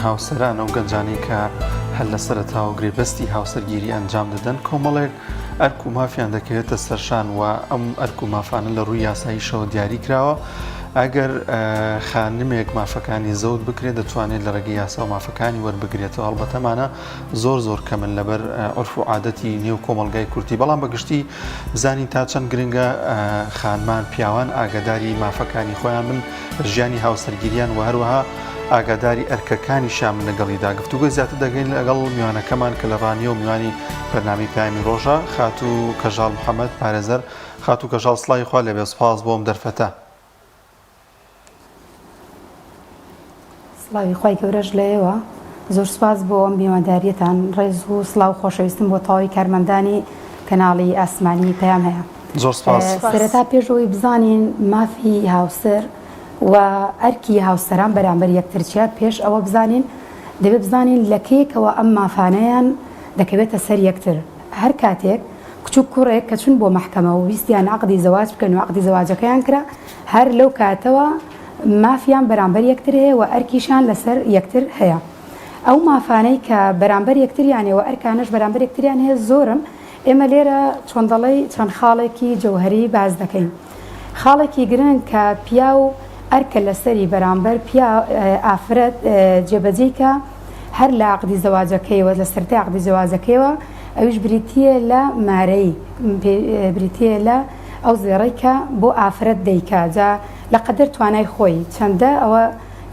هاوسەران ئەو گەنجانەی کە هەر لە سەرەتاوە گرێبەستی هاوسەرگیری ئەنجام دەدەن کۆمەڵێک ئەرک و مافیان دەکەوێتە سەرشان و ئەم ئەرک و مافانە لە ڕووی یاساییشەوە دیاری کراوە ئەگەر خانمێک مافەکانی زەوت بکرێت دەتوانێت لە ڕێگەی یاسا و مافەکانی وەربگرێتەوە هەڵبەتەمانە زۆر زۆر کەمن لەبەر عورف و عادەتی نێو کۆمەڵگای کوردی بەڵام بە گشتی بزانین تا چەند گرنگە خانمان پیاوان ئاگاداری مافەکانی خۆیان بن لە ژیانی هاوسەرگیریان و هەروەها ئاگاداری ئەرکەکانیشیان بن لەگەڵیدا گفتوگۆی زیاتر دەگەین لەگەڵ میوانەکەمان کە لە ڕانیە و میوانی بەرنامەی پەیامی ڕۆژە خاتوو کەژاڵ محەمەد پارێزەر خاتوو کەژاڵ سڵاوی خوا لێبێ سوپاس بۆ ئەم دەرفەتە. سڵاوی خوای گەورەش لە ئێوە. زۆر سوپاس بۆ ئەم میوانداریەتان. ڕێز و سڵاو و خۆشەویستم بۆ تەواوی کارمەندانی کەناڵی ئاسمانی پەیام هەیە. زۆر سوپاس. سەرەتا پێش ئەوەی بزانین مافی هاوسەر و ئەرکی هاوسەران بەرامبەر یەکتر چیە، پێش ئەوە بزانین دەبێ بزانین لە کەیەکەوە ئەم مافانەیان دەکەوێتە سەر یەکتر. هەر کاتێک کچ و کوڕێک کە چون بۆ مەحکەمە و ویستیان عەقدی زەواج بکەن و عەقدی زەواجەکەیان کرا، هەر لەو کاتەوە مافیان بەرامبەر یەکتر هەیە و ئەرکیشیان لەسەر یەکتر هەیە. ئەو مافانەی کە بەرامبەر یەکتریان هەیە و ئەرکانەش بەرامبەر یەکتریان هەیە زۆرن، ئێمە لێرە چۆن دەڵێی چەند خاڵێکی جەوهەری باس دەکەین. خاڵێکی گرنگ کە پیاو ئەرکە لەسەری بەرامبەر پیا ئافرەت جێبەجێی کە هەر لە عەقدی زەواجەکەیەوە لە سەرەتای عەقدی زەواجەکەیەوە ئەویش بریتییە لە مارەیی بریتییە لە ئەو زێڕەی کە بۆ ئافرەت دەیکا جا لە قەدەر توانای خۆی چەندە ئەوە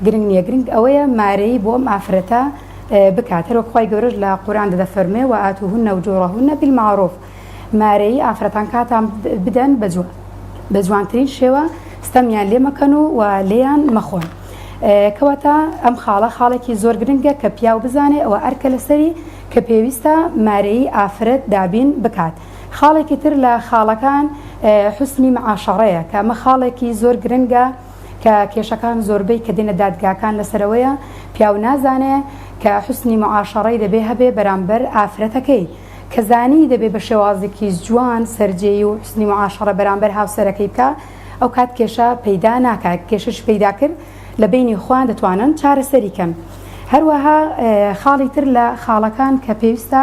گرنگ نییە گرنگ ئەوەیە مارەیی بۆ ئەم ئافرەتە بکات هەروەک خوای گەورەش لە قورئاندا دەفەرموێ وآتوهن اجورهن بالمعروف مارەیی ئافرەتان کاتان بدەن بە جوان بە جوانترین شێوە ستەمیان لێ مەکەن و و لێیان مەخۆن کەواتە ئەم خاڵە خاڵێکی زۆر گرنگە کە پیاو بزانێ ئەوە ئەرکە لەسەری کە پێویستە مارەیی ئافرەت دابین بکات خاڵێکی تر لە خاڵەکان حوسنی معاشەڕەیە کە ئەمە خاڵێکی زۆر گرنگە کە کێشەکان زۆربەی کە دێنە دادگاکان لەسەرەوەیە پیاو نازانێ کە حوسنی معاشەڕەی دەبێ هەبێ بەرامبەر ئافرەتەکەی کە زانی دەبێ بە شێوازێکی جوان سەرجێی و حوسنی معاشەڕە بەرامبەر هاوسەرەکەی بکا ئەو کات کێشە پەیدا ناکا کێشەش پەیدا کرد لە بەینی خۆیان دەتوانن چارەسەری کەن هەروەها خاڵی تر لە خاڵەکان کە پێویستە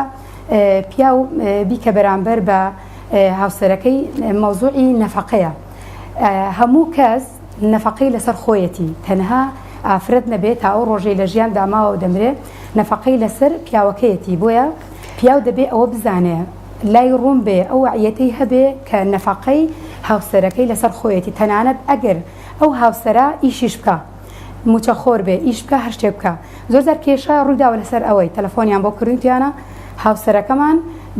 پیاو بیکە بەرامبەر بە هاوسەرەکەی مەوزوعی نەفەقەیە هەموو کەس نەفەقەی لەسەر خۆیەتی تەنها ئافرەت نەبێت تا ئەو ڕۆژەی لە ژیان داماوە و دەمرێ نەفەقەی لەسەر پیاوەکەیەتی بۆیە پیاو دەبێ ئەوە بزانێ لای ڕوون بێ ئەو وەعیەتەی هەبێ کە نەفەقەی هاوسەرەکەی لەسەر خۆیەتی تەنانەت ئەگەر ئەو هاوسەرە ئیشیش بکا موچە خۆر بێ ئیش بکا هەر شتێک بکا زۆر جار کێشە ڕوویداوە لەسەر ئەوەی تەلەفۆنیان بۆ کردوین تویانە هاوسەرەکەمان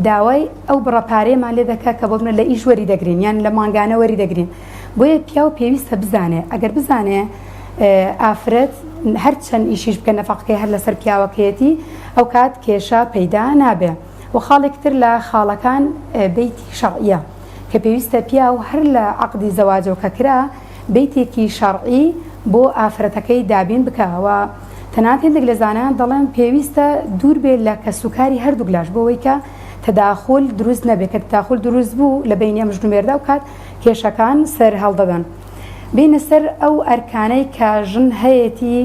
داوای ئەو بڕە پارەیەمان لێ دەکا کە بۆ منە لە ئیش وەری دەگرین یان لە مانگانە وەری دەگرین بۆیە پیاو پێویستە بزانێ ئەگەر بزانێ ئافرەت هەر چەند ئیشیش بکە نەفەقەکەی هەر لەسەر پیاوەکەیەتی ئەو کات کێشە پەیدا نابێ و خاڵێک تر لە خاڵەکان بەیتی شەڕعیە کە پێویستە پیاو هەر لە عەقدی زەواجەوە کە کرا بەیتێکی شەڕعی بۆ ئافرەتەکەی دابین بکا و تەنانەت هێندێک لە زانایان دەڵێن پێویستە دوور بێ لە کەسوکاری هەردووک لاش بۆ ئەوەی کە تەداخول دروست نەبێ کە تەداخول دروست بوو لە بەینی ئەم ژن و مێردە ئەو کات کێشەکان سەر هەڵدەدەن. بێینە سەر ئەو ئەرکانەی کە ژن هەیەتی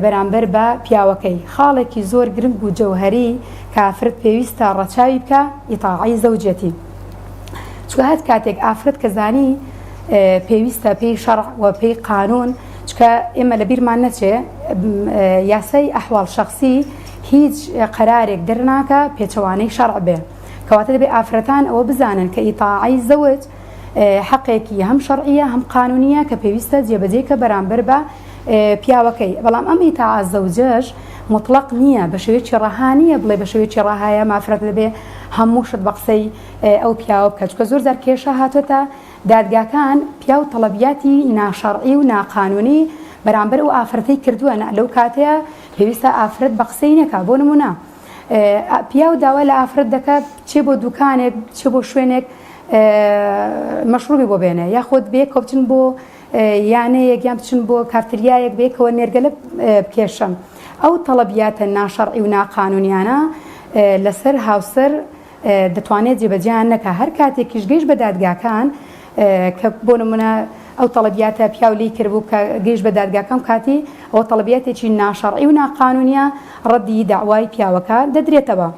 بەرامبەر بە پیاوەکەی خاڵێکی زۆر گرنگ و جەوهەری کە ئافرەت پێویستە ڕەچاوی بکا ئیتاعەی زەوجەتی چونکە هەر کاتێک ئافرەت کە زانی پێویستە پێی شەڕع و پێی قانون چکە ئێمە لە بیرمان نەچێ یاسای ئەحواڵ شخصی هیچ قەرارێک دەرناکە پێچەوانەی شەڕع بێ کەواتە دەبێ ئافرەتان ئەوە بزانن کە ئیتاعەی زەوج حەقێکی هەم شەڕعیە هەم قانونیە کە پێویستە جێبەجێ کە بەرامبەر بە پیاوەکەی بەڵام ئەم ئیتاعە زەوجەش مطلق نییە بە شێوەیەکی ڕەها نییە بڵێ بە شێوەیەکی ڕەهایە مافرەت دەبێ هەموو شت بە قسەی ئەو پیاوە بکە چونکە زۆر جار کێشە هاتۆتە دادگاکان پیاو تەڵەبیاتی ناشەڕعی و ناقانونی بەرامبەر ئەو ئافرەتەی کردووە نا لەو کاتەیە پێویستە ئافرەت بە قسەی نەکا بۆ نمونە پیاو داوا لە ئافرەت دەکا بچێ بۆ دوکانێک بچێ بۆ شوێنێک مەشروبی بۆ بێنێ یاخود بەیەکەوە بچن بۆ یانەیەک یان بچن بۆ کافتریایەک بەیەکەوە نێرگەلە بکێشن ئەو تەڵەبیاتە ناشەڕعی و ناقانونیانە لەسەر هاوسەر دەتوانێت جێبەجێیان نەکا هەر کاتێکیش گەیشت بە دادگاکان کە بۆ نمونە. ئەو تەڵەبیاتە پیاو لێی کردبوو کە گەیشت بە دادگاکەم کاتی ئەوە تەڵەبیاتێکی ناشەڕعی و ناقانونیە ڕەدی دەعوای پیاوەکە دەدرێتەوە.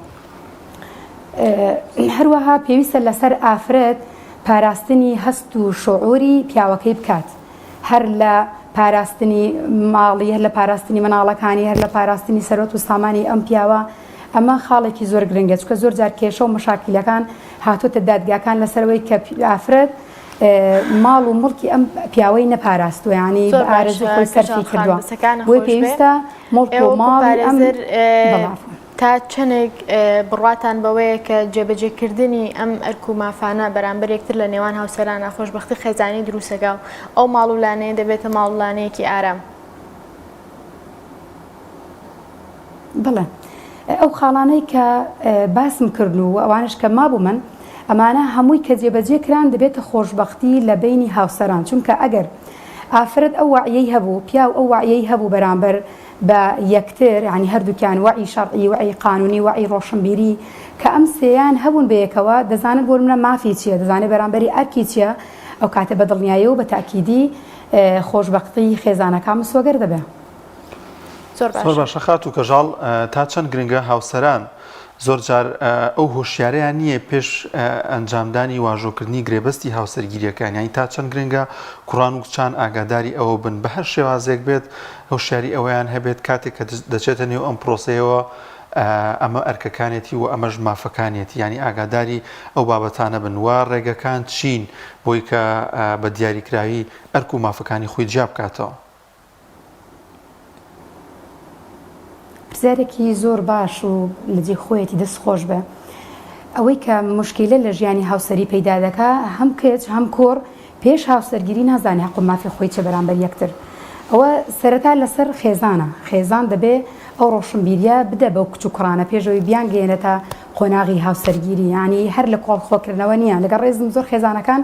هەروەها پێویستە لەسەر ئافرەت پاراستنی هەست و شعوری پیاوەکەی بکات هەر لە پاراستنی ماڵی هەر لە پاراستنی مناڵەکانی هەر لە پاراستنی سەرۆت و سامانی ئەم پیاوە ئەمە خاڵێکی زۆر گرنگە چونکە زۆر جار کێشە و مەشاکیلەکان هاتۆتە دادگاکان لەسەرەوەی کە ئافرەت ماڵ و موڵکی ئەم پیاوەی نەپاراستوە یانی زۆر بە ئارەزوو باشە خۆی کەژاڵ سەرفی خان کردوە دەسەکانت بۆیە خۆش بێ پێویستە موڵک ئێوە و وەکو ماڵی ئەم پارێزەر بەڵێ عەفوەن. تا چەندێک بڕواتان بەوەیە کە جێبەجێکردنی ئەم ئەرک و مافانە بەرامبەر یەکتر لە نێوان هاوسەرانە خۆشبەختی خێزانی دروستەکا و ئەو ماڵ و لانەیە دەبێتە ماڵ و لانەیەکی ئارام؟ بەڵێ ئەو خاڵانەی کە باسم کردن و ئەوانەش کە مابوو من ئەمانە هەمووی کە جێبەجێ کران دەبێتە خۆشبەختی لە بەینی هاوسەران چونکە ئەگەر ئافرەت ئەو وەعیەی هەبوو پیاو ئەو وەعیەی هەبوو بەرامبەر بە یەکتر یانی هەردووکیان وەعی شەرعی وەعی قانونی وەعی ڕۆشنبیری کە ئەم سێیان هەبوون بەیەکەوە دەزانن بۆ نمونە مافی چییە دەزانێت بەرامبەری ئەرکی چییە ئەو کاتە بە دڵنیایی و بە تەئکیدی خۆشبەختی خێزانەکان مسۆگەر دەبێ. زۆر زۆر باشە. باشە خاتوو کەژاڵ تا چەند گرنگە هاوسەران زۆر جار ئەو هۆشیارەیان نییە پێش ئەنجامدانی واژۆکردنی گرێبەستی هاوسەرگیریەکان یانی تا چەند گرنگە کوڕان و کچان ئاگاداری ئەوە بن بە هەر شێوازێک بێت هۆشیاری ئەوەیان هەبێت کاتێک کە دەچێتە نێو ئەم پرۆسەیەوە ئەمە ئەرکەکانێتی و ئەمەش مافەکانیەتی یانی ئاگاداری ئەو بابەتانە بن و ڕێگەکان چین بۆی کە بە دیاریکراوی ئەرک و مافەکانی خۆی جیا بکاتەوە. پرسیارێکی زۆر باش و لە جێی خۆیەتی دەست خۆش بێ. ئەوەی کە موشکیلە لە ژیانی هاوسەری پەیدا دەکا هەم کچ هەم کوڕ پێش هاوسەرگیری نازانێ هەق و مافی خۆی چیە بەرامبەر یەکتر. ئەوە سەرەتا لەسەر خێزانە، خێزان دەبێ ئەو ڕۆشنبیریە بدە بەو کچ و کوڕانە پێش ئەوەی بیانگەیەنێتە قۆناغی هاوسەرگیری یانی هەر لە کۆڵ خۆکردنەوە نیە لەگەڵ ڕێزم زۆر خێزانەکان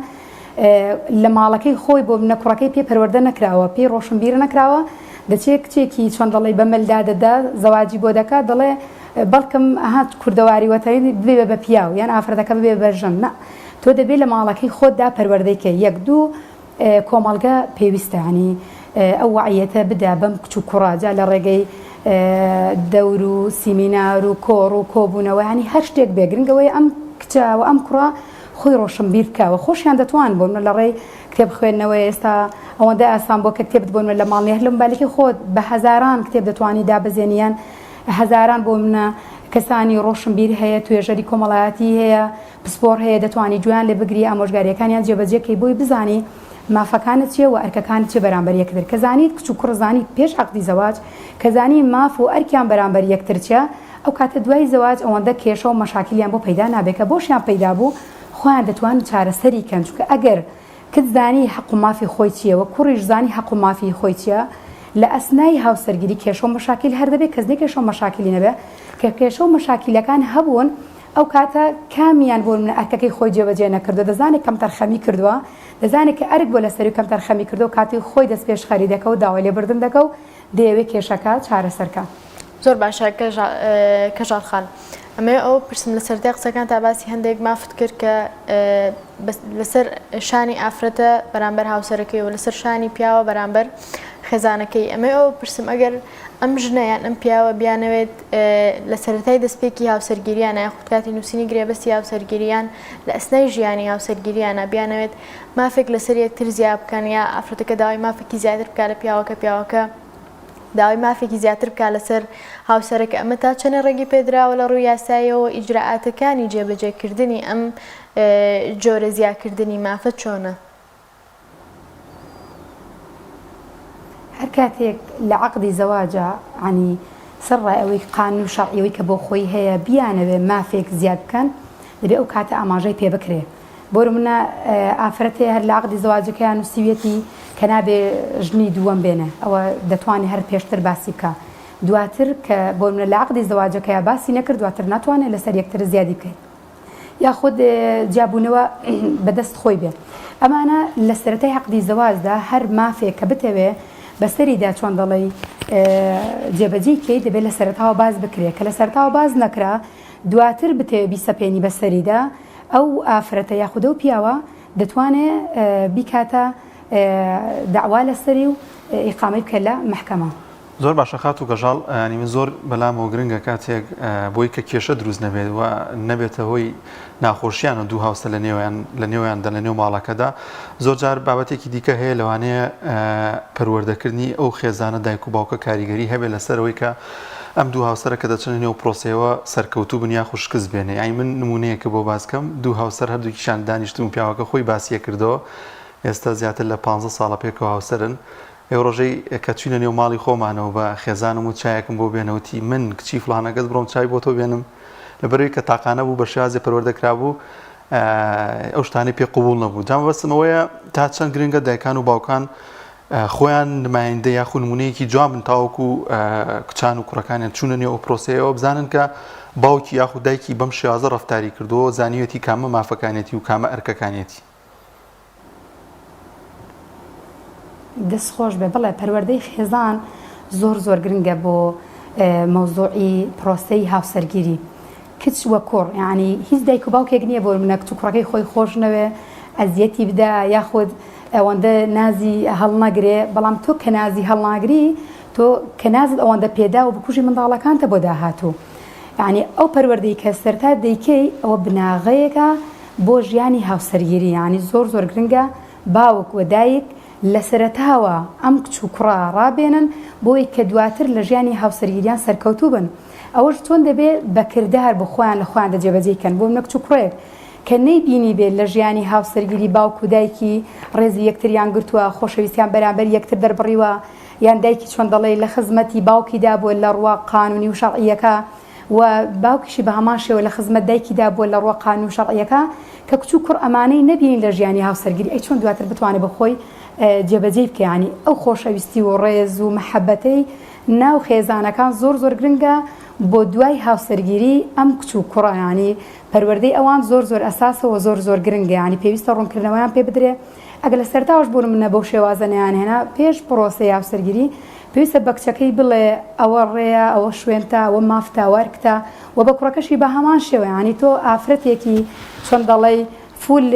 لە ماڵەکەی خۆی بۆ منە کوڕەکەی پێ پەروەردە نەکراوە پێی ڕۆشنبیر نەکراوە دەچێ کچێکی چۆن دەڵێی بە ملدا دەدا زەواجی بۆ دەکا دەڵێ بەڵکم ئەها کوردەواری وەتەنی ببێ بە پیاو یان ئافرەتەکە ببێ بە ژن نا تۆ دەبێ لە ماڵەکەی خۆتدا پەروەردەی کەی یەک دوو کۆمەڵگە پێویستە ینی ئەو وەعیەتە بدا بەم کچ و کوڕە جا لە ڕێگەی دەور و سیمینار و کۆڕ و کۆبوونەوە ینی هەر شتێک بێ گرنگەوەی ئەم کچە و ئەم کوڕە خۆی ڕۆشنبیر بکە و خۆشیان دەتوان بۆ منە لە ڕێی کتێب خوێندنەوە ئێستا ئەوەندە ئاسان بۆ کە کتێبت بۆ منە لە ماڵ نیە هەر لە مۆبایلەکەی خۆت بە هەزاران کتێب دەتوانی دابەزێنی یان هەزاران بۆ منە کەسانی ڕۆشنبیر هەیە توێژەری کۆمەڵایەتی هەیە پسپۆڕ هەیە دەتوانی گوێیان لێ بگری ئامۆژگاریەکانیان جێبەجێ کەی بۆی بزانی مافەکانت چیە و ئەرکەکانت چیە بەرامبەر یەکتر کە زانیت کچ و کوڕ زانی پێش عەقدی زەواج کە زانی ماف و ئەرکیان بەرامبەر یەکتر چیە ئەو کاتە دوای زەواج ئەوەندە کێشە و مەشاکیلیان بۆ پەیدا نابێ کە بۆشیان پەیدا بوو خۆیان دەتوانن چارەسەری کەن چونکە ئەگەر کچ زانی حەق و مافی خۆی چیە و کوڕیش زانی حەق و مافی خۆی چیە لە ئەسنای هاوسەرگیری کێشە و مەشاکیل هەر دەبێ کەس نیە کێشە و مەشاکیلی نەبێ کە کێشە و مەشاکیلەکان هەبوون ئەو کاتە کامیان بۆ نمونە ئەرکەکەی خۆی جێبەجێ نەکردوە دەزانێ کەمتەرخەمی کردوە دەزانێ کە ئەرک بوە لەسەری و کەمتەرخەمی کردوە کاتی خۆی دەستپێشخەری دەکا و داوای لێبوردن دەکا و دەیەوێ کێشەکە چارەسەر کا. زۆر باشە کەژاڵ خان ئەمەوێ ئەوە بپرسم لە سەرەتای قسەکانتا باسی هەندێک مافت کرد کە لەسەر شانی ئافرەتە بەرامبەر هاوسەرەکەی و لەسەر شانی پیاوە بەرامبەر خێزانەکەی ئەمەوێ ئەوە بپرسم ئەگەر ئەم ژنە یان ئەم پیاوە بیانەوێت لە سەرەتای دەستپێکی هاوسەرگیریانە یاخود کاتی نووسینی گرێبەستی هاوسەرگیریان لە ئەسنای ژیانی هاوسەرگیریانە بیانەوێت مافێک لەسەر یەکتر زیا بکەن یا ئافرەتەکە داوای مافێکی زیاتر بکات لە پیاوەکە پیاوەکە داوای مافێکی زیاتر بکات لەسەر هاوسەرەکە ئەمە تا چەنێ ڕێگەی پێدراوە لە ڕووی یاساییەوە ئیجرائاتەکانی جێبەجێکردنی ئەم جۆرە زیاکردنی مافە چۆنە؟ هەر کاتێک لە عەقدی زەواجا یانی سەرڕای ئەوەی قانون و شەرعی ئەوەی کە بۆ خۆی هەیە بیانەوێ مافێک زیاد بکەن دەبێ ئەو کاتە ئاماژەی پێ بکرێ بۆ نمونە ئافرەت هەیە هەر لە عەقدی زەواجەکەیا نووسیویەتی کە نابێ ژنی دووەم بێنێ ئەوە دەتوانێ هەر پێشتر باسی بکا دواتر کە بۆ نمونە لە عەقدی زەواجەکەیا باسی نەکرد دواتر ناتوانێ لەسەر یەکتر زیادی بکەیت یاخود جیابوونەوە بەدەست خۆی بێ ئەمانە لە سەرەتای عەقدی زەواجدا هەر مافێک کە بتەوێ بەسەریدا چۆن دەڵێی جێبەجێی کەی دەبێت لە سەرەتاوە باس بکرێ کە لە سەرەتاوە باس نەکرا دواتر بتەوێ بیسەپێنی بەسەریدا ئەو ئافرەتە یاخود ئەو پیاوە دەتوانێ بیکاتە. دەعوا لەسەری و ئیقامەی بکە لە مەحکەمە. زۆر باشە خاتوو کەژاڵ یانی من زۆر بەلامەوە گرنگە کاتێک بۆی کە کێشە دروست نەبێت و نەبێتە هۆی ناخۆشیان و دوو هاوسەر لە نێویان لە نێویاندا لە نێو ماڵەکەدا زۆر جار بابەتێکی دیکە هەیە لەوانەیە پەروەردەکردنی ئەو خێزانە دایک و باوکە کاریگەری هەبێت لەسەر ئەوەی کە ئەم دوو هاوسەرە کە دەچنە نێو پرۆسەیەوە سەرکەوتوو بن یاخود شکست بێنێ یانی من نمونەیەکە بۆ باس کەم دوو هاوسەر هەردووکیشان دانیشتن و پیاوەکە خۆی باسیە کردەوە ئێستا زیاتر لە 15 ساڵە پێکەوە هاوسەرن ئەو ڕۆژەی کە چوینە نێو ماڵی خۆمانەوە بە خێزانم و چایەکم بۆ بێنە وتی من کچی فڵانەکەس بڕۆم چای بۆ تۆ بێنم لەبەرەوەی کە تاقانە بوو بە شێوازێ پەروەردە کرابوو ئەو شتانەی پێ قبوڵ نەبوو جا مەبەستم ئەوەیە تا چەند گرنگە دایکان و باوکان خۆیان نمایندە یاخو نمونەیەکی جوان بن تاوەکو کچان و کوڕەکانیان چوونە نێو ئەو پرۆسەیەوە بزانن کە باوکی یاخو دایکی بەم شێوازە ڕەفتاری کردووە زانیوێتی کامە مافەکانێتی و کامە ئەرکەکانێتی. دەست خۆش بێ بەڵێ پەروەردەی خێزان زۆر زۆر گرنگە بۆ مەوزوعی پرۆسەی هاوسەرگیری کچ وە کوڕ یعنی هیچ دایک و باوکێک نییە بۆ منە کچ و کوڕەکەی خۆی خۆش نەوێ ئەزیەتی بدا یاخود ئەوەندە نازی هەڵنەگرێ بەڵام تۆ کە نازی هەڵناگری تۆ کە نازت ئەوەندە پێدا و بکوژی منداڵەکانتە بۆ داهاتوو یعنی ئەو پەروەردەی کە سەرتا دەیکەی ئەوە بناغەیەکە بۆ ژیانی هاوسەرگیری یانی زۆر زۆر گرنگە باوک و دایک لە سەرەتاوە ئەم کچ و کوڕە ڕابێنن بۆی کە دواتر لە ژیانی هاوسەرگیریان سەرکەوتوو بن ئەوەش چۆن دەبێ بە کردار بۆ خۆیان لە خۆیاندا جێبەجێی کەن بۆ منە کچ و کوڕێک کە نەیبینیبێ لە ژیانی هاوسەرگیری باوک و دایکی ڕێزی یەکتریان گرتووە خۆشەویستیان بەرامبەر یەکتر دەربڕیوە یان دایکی چۆن دەڵێی لە خزمەتی باوکیدا بووە لە ڕووە قانونی و شەرعییەکە و باوکیشی بە هەمان شێوە لە خزمەت دایکیدا بووە لە ڕووە قانون و شەرعییەکە، کە کچ و کوڕ ئەمانەی نەبینی لە ژیانی هاوسەرگیری ئەی چۆن دواتر بتوانێ بە خۆی جێبەجێی بکە یانی ئەو خۆشەویستی و ڕێز و مەحەبەتەی ناو خێزانەکان زۆر زۆر گرنگە بۆ دوای هاوسەرگیری ئەم کچ و کوڕە یانی پەروەردەی ئەوان زۆر زۆر ئەساسە و زۆر زۆر گرنگە یانی پێویستە ڕوونکردنەوەیان پێ بدرێ ئەگەر لە سەرتاوەش بۆ نمونە بەو شێوازە نەیانهێنا پێش پڕۆسەی هاوسەرگیری پێویستە بە کچەکەی بڵێ ئەوە ڕێیە، ئەوە شوێنتە، ئەوە مافتە، ئەوە ئەرکتە و بە کوڕەکەشی بە هەمان شێوە یانی تۆ ئافرەتێکی چۆن دەڵێی فول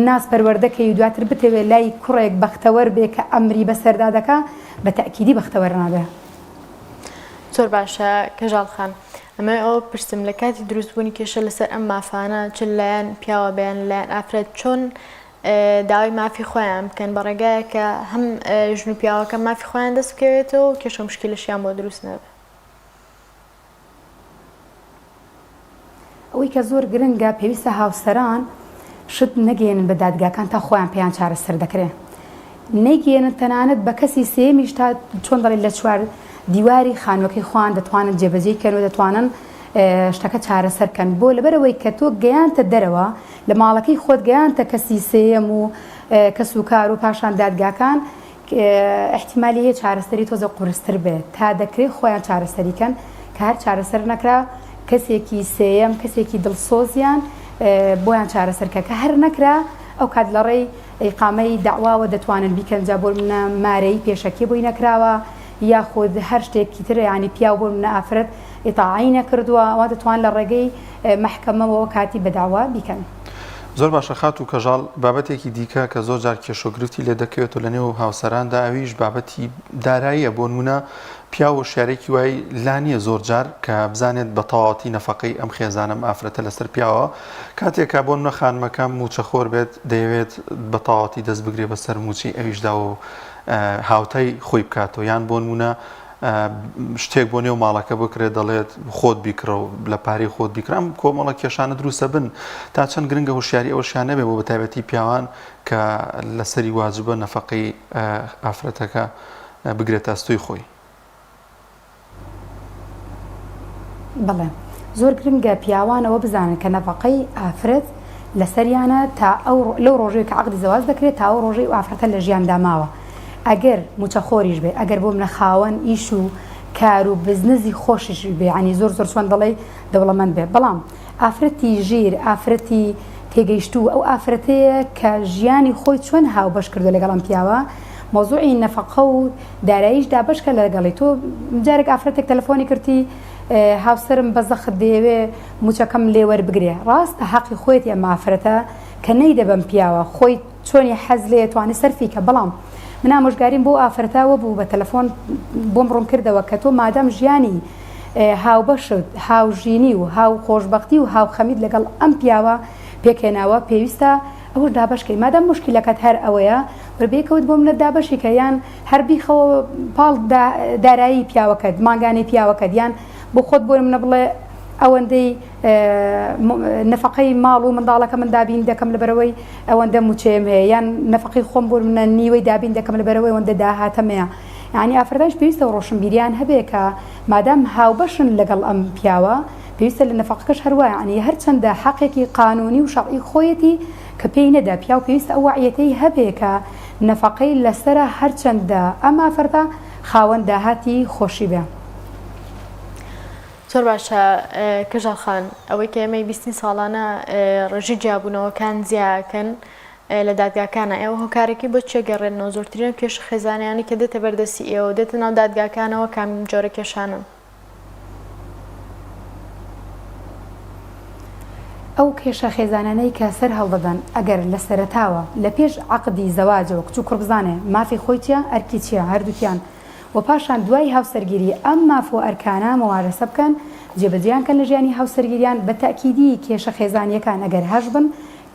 ناز پەروەردە کەی و دواتر بتەوێ لای کوڕێک بەختەوەر بێ کە ئەمری بەسەردا دەکا بە تەئکیدی بەختەوەر نابێ. زۆر باشە کەژاڵ خان ئەمەوێ ئەوە بپرسم لە کاتی دروستبوونی کێشە لەسەر ئەم مافانە چ لەلایەن پیاوە بێ یان لەلایەن ئافرەت چۆن داوای مافی خۆیان بکەن بە ڕێگایەک کە هەم ژن و پیاوەکە مافی خۆیان دەست بکەوێتەوە و کێشە و مشکیلەشیان بۆ دروست نەبێ. ئەوەی کە زۆر گرنگە پێویستە هاوسەران شت نەگەیەنن بە دادگاکان تا خۆیان پێیان چارەسەر دەکرێ نەیگەیەنن تەنانەت بە کەسی سێیەمیش تا چۆن دەڵێن لە چوار دیواری خانووەکەی خۆیان دەتوانن جێبەجێی کەن و دەتوانن شتەکە چارەسەر کەن بۆ لەبەرئەوەی کە تۆ گەیانتە دەرەوە لە ماڵەکەی خۆت گەیانتە کەسی سێیەم و کەسوکار و پاشان دادگاکان ئیحتیمالی هەیە چارەسەری تۆزێ قورستر بێت تا دەکرێت خۆیان چارەسەری کەن کە هەر چارەسەر نەکرا کەسێکی سێیەم کەسێکی دڵسۆزیان بۆیان چارەسەر کە کە هەر نەکرا ئەو کات لە ڕێی ئیقامەی دەعواوە دەتوانن بیکەن جا بۆ منە مارەیی پێشەکی بۆی نەکراوە یاخود هەر شتێکی تر یانی پیاو بۆ منە ئافرەت ئیتاعەی نەکردووە ئەوا دەتوان لە ڕێگەی مەحکەمەوە کاتی بە دەعوا بیکەن. زۆر باشە خاتوو کەژاڵ، بابەتێکی دیکە کە زۆر جار کێشەو گرفتی لێ دەکەوێتەوە لە نێو هاوسەراندا ئەویش بابەتی داراییە بۆ نموونە پیاو هۆشیارێکی وای لا نییە زۆر جار کە بزانێت بە تەواوەتی نەفەقەی ئەم خێزانە ئەم ئافرەتە لەسەر پیاوە کاتێک کە بۆ نموونە خانمەکە مووچەخۆر بێت دەیەوێت بە تەواوەتی دەست بگرێ بەسەر مووچەی ئەویشدا و هاوتای خۆی بکاتەوە یان بۆ نموونە شتێک بۆ نێو ماڵەکە بکرێت دەڵێت خۆت بیکڕە و لە پارەی خۆت بیکڕە ئەم کۆمەڵە کێشانە دروستە بن تا چەند گرنگە هۆشیاری ئەوەشیان نەبێ بۆ بەتایبەتی پیاوان کە لەسەری واجبە نەفەقەی ئافرەتەکە بگرێتە ئەستۆی خۆی. بەڵێ زۆر گرنگە پیاوان ئەوە بزانن کە نەفەقەی ئافرەت لەسەریانە تا ئەو لەو ڕۆژەی کە عەقدی زەواج دەکرێت تا ئەو ڕۆژەی ئەو ئافرەتە لە ژیاندا ماوە ئەگەر موچەخۆریش بێ ئەگەر بۆ منە خاوەن ئیش و کار و بزنزی خۆشیش بێ ینی زۆر زۆر چۆن دەڵێی دەوڵەمەند بێ بەڵام ئافرەتی ژیر ئافرەتی تێگەیشتوو ئەو ئافرەتەیە کە ژیانی خۆی چۆن هاوبەش کردو لەگەڵ ئەم پیاوە مەوزوعی نەفەقە و داراییش دابەشکە لەگەڵی تۆ جارێک ئافرەتێک تەلەفۆنی کردی هاوسەرم بە زەخت دەیەوێ موچەکەم لێ وەربگرێ ڕاستە حەقی خۆیەتی ئەم ئافرەتە کە نەیدە بەم پیاوە خۆی. چۆنی حەز لێیە توانی سەرفی کە بەڵام من ئامۆژگاریم بۆ ئافرەتە وە بوو بە تەلەفۆن بۆم ڕوون کردەوە کە تۆ مادام ژیانی هاوبەشت هاوژینی و هاو خۆشبەختی و هاوخەمیت لەگەڵ ئەم پیاوە پێکهێناوە پێویستە ئەوەش دابەش کەی مادام موشکیلەکەت هەر ئەوەیە وەرە بێکەوت بۆ منت دابەشی کە یان هەر بیخەوە پاڵ دارایی پیاوەکەت مانگانەی پیاوەکەت یان بۆ خۆت بۆ منە بڵێ ئەوەندەی نەفەقەی ماڵ و منداڵەکە من دابین دەکەم لەبەرەوەی ئەوەندە موچەیەم هەیە یان نەفەقەی خۆم بۆ منە نیوەی دابین دەکەم لەبەرەوەی ئەوەندە داهاتەم هەیە یعنی ئافرەتانیش پێویستە ڕۆشنبیریان هەبێ کە مادام هاوبەشن لەگەڵ ئەم پیاوە پێویستە لە نەفەقەکەش هەر وایە یعنی هەرچەندە حەقێکی قانونی و شەرعی خۆیەتی کە پێی نەدا پیاو پێویستە ئەو وەعیەتەی هەبێ کە نەفەقەی لەسەرە هەرچەندە ئەم ئافرەتە خاوەن داهاتی خۆشی بێ. زۆر باشە کەژاڵ خان ئەوەی کە ئێمەی بیستین ساڵانە ڕێژەی جیابوونەوەکان زیاکەن لە دادگاکانە ئێوە هۆکارەکەی بۆ چیە گەڕێنەوە زۆرترین کێشە خێزانیانی کە دێتە بەردەستی ئێوە دێتە ناو دادگاکانەوە کام جۆرە کێشانن؟ ئەو کێشە خێزانانەی کە سەر هەڵدەدەن ئەگەر لە سەرەتاوە لە پێش عەقدی زەواجەوە کچ و کوڕ بزانێ مافی خۆی چیە ئەرکی چیە هەردووکیان و پاشان دوای هاوسەرگیری ئەم ماف و ئەرکانە مومارەسە بکەن، جێبەجێیان کەن لە ژیانی هاوسەرگیریان، بە تەئکیدی کێشە خێزانییەکان ئەگەر هەشبن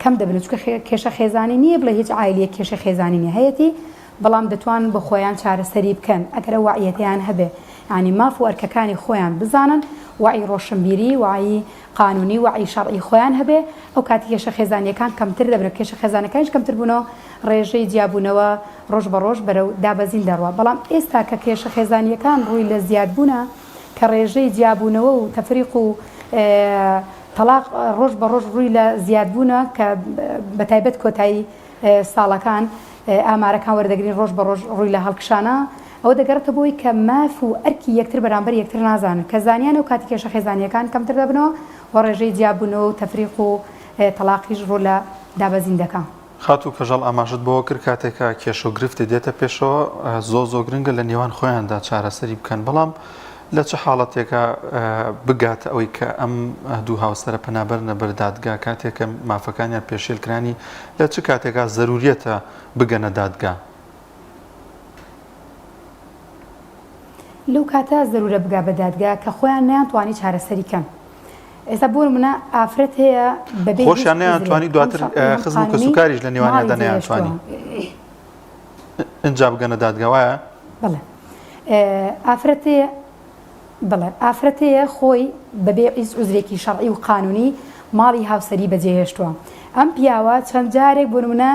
کەم دەبن، چونکە کێشە خێزانی نییە بڵێ هیچ عایلەیەک کێشەی خێزانی نییە، هەیەتی بەڵام دەتوانن بە خۆیان چارەسەری بکەن ئەگەر ئەو وەعیەتەیان هەبێ، یانی ماف و ئەرکەکانی خۆیان بزانن، وەعی ڕۆشنبیری، وەعی قانونی، وەعی شەرعی خۆیان هەبێ، ئەو کاتی کێشە خێزانییەکان کەمتر دەبن، کێشە خێزانەکانیش کەمتر بوونەوە ڕێژەی جیابوونەوە ڕۆژ بە ڕۆژ بەرەو دابەزین دەڕوا، بەڵام ئێستا کە کێشە خێزانییەکان ڕووی لە زیادبوونە، کە ڕێژەی جیابوونەوە و تەفریق و تەڵاق ڕۆژ بە ڕۆژ ڕووی لە زیادبوونە کە بە تایبەت کۆتایی ساڵەکان ئامارەکان وەردەگرین ڕۆژ بە ڕۆژ ڕووی لە هەڵکشانە، ئەوە دەگەڕێتەوە بۆ ئەوەی کە ماف و ئەرکی یەکتر بەرامبەر یەکتر نازانن، کە زانیان ئەو کاتی کێشە خێزانییەکان کەمتر دەبنەوە و ڕێژەی جیابوونەوە و تەفریق و تەڵاقیش ڕوو لە دابەزین دەکا. خاتوو کەژاڵ ئاماژەت بەوە کرد کاتێک کە کێشە و گرفتێ دێتە پێشەوە زۆر زۆر گرنگە لە نێوان خۆیاندا چارەسەری بکەن بەڵام لە چ حاڵەتێکا بگاتە ئەوەی کە ئەم دوو هاوسەرە پەنا بەرنە بەر دادگا کاتێک کە مافەکانیان پێشێل کرانی لە چ کاتێکا زەروریەتە بگەنە دادگا؟ لەو کاتە زەرورە بگا بە دادگا کە خۆیان نەیانتوانی چارەسەری کەن. ئێستا بۆ نمونە ئافرەت هەیە بەبێ هیچ خۆشیان عوزرێک نەیانتوانی هەم دواتر شەرعی هەم خزم و قانونی کەسوکاریش لە ماڵی نێوانیاندا جێهێشتووە. نەیانتوانی ئینجا بگەنە دادگا وایە؟ بەڵێ ئافرەت هەیە بەڵێ ئافرەت هەیە خۆی بەبێ هیچ عوزرێکی شەرعی و قانونی ماڵی هاوسەری بەجێهێشتووە ئەم پیاوە چەند جارێک بۆ نمونە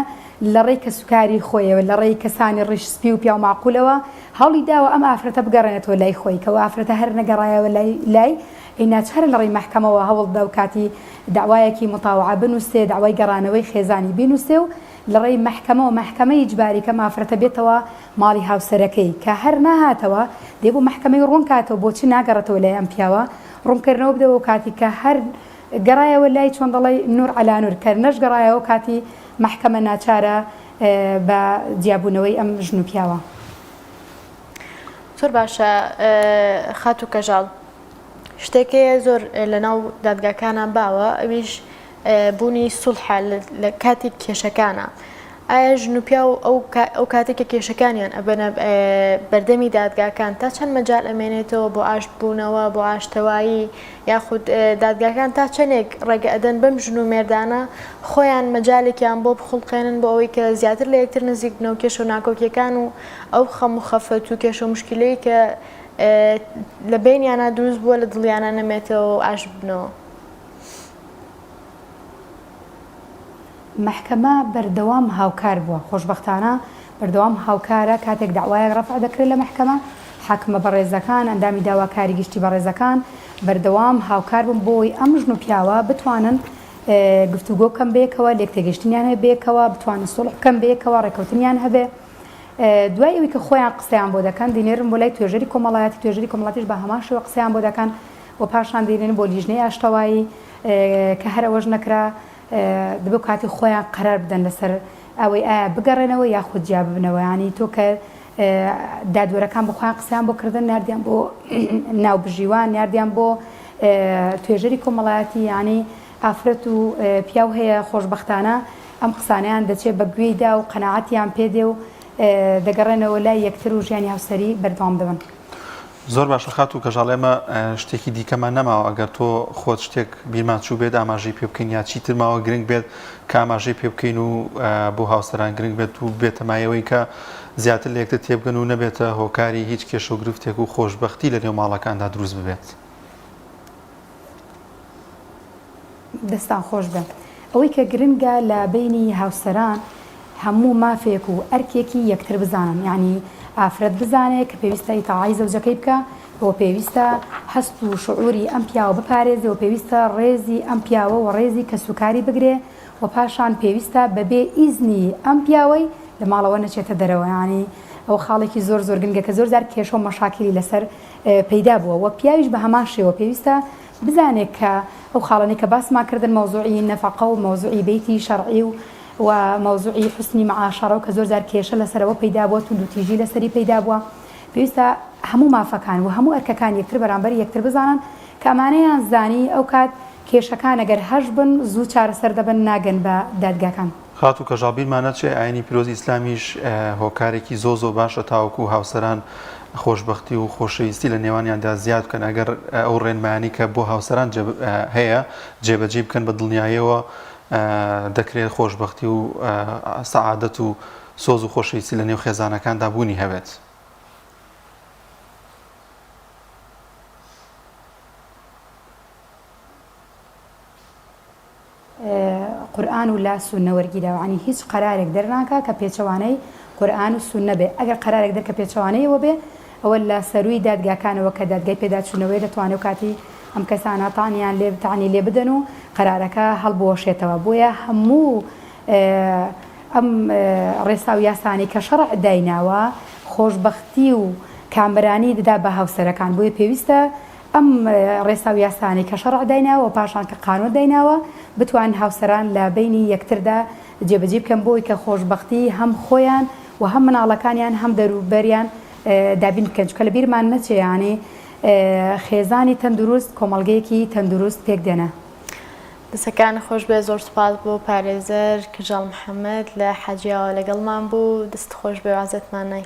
لە ڕێی کەسوکاری خۆیەوە لە ڕێی کەسانی ڕیش سپی و پیاو ماقولەوە هەوڵی داوە ئەم ئافرەتە بگەڕێنێتەوە لای خۆی کە ئەو ئافرەتە هەر نەگەڕایەوە لای لای ئەی ناچارە لە ڕێی مەحکەمەوە هەوڵ بدا و کاتی دەعوایەکی متاوعە بنووسێ دەعوای گەڕانەوەی خێزانی بینووسێ و لە ڕێی مەحکەمەوە مەحکەمە ئیجباری کەم ئافرەتە بێتەوە ماڵی هاوسەرەکەی کە هەر نەهاتەوە دێ بۆ مەحکەمەی ڕوون کاتەوە بۆچی ناگەڕێتەوە لای ئەم پیاوە ڕوونکردنەوە بدەوە کاتی کە هەر گەڕایەوە لای چۆن دەڵێی نور عەلا نور کە نەشگەڕایەوە کاتی مەحکەمە ناچارە بە جیابوونەوەی ئەم ژن و پیاوە. زۆر باشە خاتوو کەژاڵ شتێک هەیە زۆر لەناو دادگاکانە باوە ئەویش بوونی سوڵحە لە کاتی کێشەکانە ئایا ژن و پیاو ئەو کاتێک کە کێشەکانیان ئەبەنە بەردەمی دادگاکان تا چەند مەجال ئەمێنێتەوە بۆ ئاشت بوونەوە بۆ ئاشتەوایی یاخود دادگاکان تا چەندێک ڕێگە ئەدەن بەم ژن و مێردانە خۆیان مەجالێکیان بۆ بخوڵقێنن بۆ ئەوەی کە زیاتر لە یەکتر نزیک بنەوە کێشە و ناکۆکیەکان و ئەو خەم و خەفەت و کێشە و مشکلەی کە لە بینیانە دروست بووە لە دڵیانە نەمێتەوە و ئاشت بنەوە. مەحکەمە بەردەوام هاوکار بووە، خۆشبەختانە بەردەوام هاوکارە، کاتێک دەعوایەک ڕەفع دەکرێت لە مەحکەمە، حاکمە بەڕێزەکان، ئەندامی داواکاری گشتی بەڕێزەکان بەردەوام هاوکار بوون بۆ ئەوەی ئەم ژن و پیاوە بتوانن گفتوگۆ بکەن بەیەکەوە، لێکتێگەیشتنیان هەبێ بەیەکەوە، بتوانن سوڵح بکەن بەیەکەوە، ڕێککەوتنیان هەبێ. دوای ئەوەی کە خۆیان قسەیان بۆ دەکەن، دەینێرن بۆ لای توێژەری کۆمەڵایەتی، توێژەری کۆمەڵایەتیش بە هەمان شێوە قسەیان بۆ دەکەن و پاشان دەینێرن بۆ لیژنەی ئاشتەوایی کە هەر ئەوەش نەکرا دەبێ کاتی خۆیان قەرار بدەن لەسەر ئەوەی ئایا بگەڕێنەوە یاخود جیا ببنەوە یانی تۆ کە دادوەرەکان بە خۆیان قسەیان بۆ کردن ناردیان بۆ ناوبژیوان ناردیان بۆ توێژەری کۆمەڵایەتی یانی ئافرەت و پیاو هەیە خۆشبەختانە. ئەم قسانەیان دەچێ بە گوێیدا و قەناعەتیان پێ دێ و دەگەڕێنەوە لای یەکتر و ژیانی هاوسەری بەردەوام دەبن. زۆر باشە خاتوو کەژاڵ ئێمە شتێکی دیکەمان نەماوە ئەگەر تۆ خۆت شتێک بیرمان چوو بێت ئاماژەی پێ بکەین یا چیتر ماوە گرنگ بێت کە ئاماژەی پێ بکەین و بۆ هاوسەران گرنگ بێت و بێتە مایەوەی کە زیاتر لە یەکتر تێبگەن و نەبێتە هۆکاری هیچ کێشە و گرفتێک و خۆشببختی لە نێو ماڵەکاندا دروست ببێت. دەستان خۆش بێ. ئەوەی کە گرنگە لە بەینی هاوسەران هەموو مافێک و ئەرکێکی یەکتر بزانن یانی ئافرەت بزانێ کە پێویستە ئیتاعەی زەوجەکەی بکا و پێویستە هەست و شعوری ئەم پیاوە بپارێزێ و پێویستە ڕێزی ئەم پیاوە و ڕێزی کەسوکاری بگرێ و پاشان پێویستە بەبێ ئیزنی ئەم پیاوەی لە ماڵەوە نەچێتە دەرەوە یانی ئەوە خاڵێکی زۆر زۆر گرنگە کە زۆر جار کێشە و مەشاکیلی لەسەر پەیدا بووە و پیاویش بە هەمان شێوە پێویستە بزانێ کە ئەو خاڵانەی کە باسمان کردن مەوزوعی نەفەقە و مەوزوعی بەیتی شەرعی و و مەوزوعی حوسنی معاشەڕە و کە زۆر جار کێشە لەسەرەوە پەیدا بووە توندوتیژی لەسەری پەیدا بووە پێویستە هەموو مافەکان و هەموو ئەرکەکان یەکتر بەرامبەر یەکتر بزانن کە ئەمانەیان زانی ئەوکات کێشەکان ئەگەر هەش بن زوو چارەسەر دەبن ناگەن بە دادگاکان. خاتوو کەژاڵ بیرمان نەچێ ئاینی پیرۆزی ئیسلامیش هۆکارێکی زۆر زۆر باشە تاوەکو هاوسەران خۆشبەختی و خۆشەویستی لە نێوانیاندا زیاد بکەن ئەگەر ئەو ڕێنمایانی کە بۆ هاوسەران هەیە جێبەجێ بکەن بە دڵنیایەوە دەکرێت خۆشبەختی و سەعادەت و سۆز و خۆشەویستی لە نێو خێزانەکاندا بوونی هەبێت. قورئان و لە سوننە وەرگیراوە یانی هیچ قەرارێک دەرناکا کە پێچەوانەی قورئان و سوننە بێ ئەگەر قەرارێک دەر کە پێچەوانەی ئەوە بێ ئەوە لە سەرووی دادگاکانەوە کە دادگای پێداچوونەوەیە دەتوانێ و کاتی ئەم کەسانە تانیان لێ تانی لێ بدەن و قەرارەکە هەڵبوەشێتەوە بۆیە هەموو ئەم ڕێسا و یاسانەی کە شەڕع دایناوە خۆشبەختی و کامەرانی دەدا بە هاوسەرەکان بۆیە پێویستە ئەم ڕێسا و یاسانەی کە شەڕع دایناوە و پاشان کە قانون دایناوە بتوانن هاوسەران لە بەینی یەکتردا جێبەجێی بکەن بۆی کە خۆشبەختی هەم خۆیان و هەم مناڵەکانیان هەم دەروبەریان دابین بکەن چونکە لە بیرمان نەچێ یانی خێزانی تەندروست کۆمەڵگەیەکی تەندروست پێک دێنە. دەستەکانت خۆش بێت زۆر سوپاس بۆ پارێزەر کژاڵ محمد لە حاجیاوە لەگەڵمان بوو دەست خۆش بێ و عەزێتمان نای.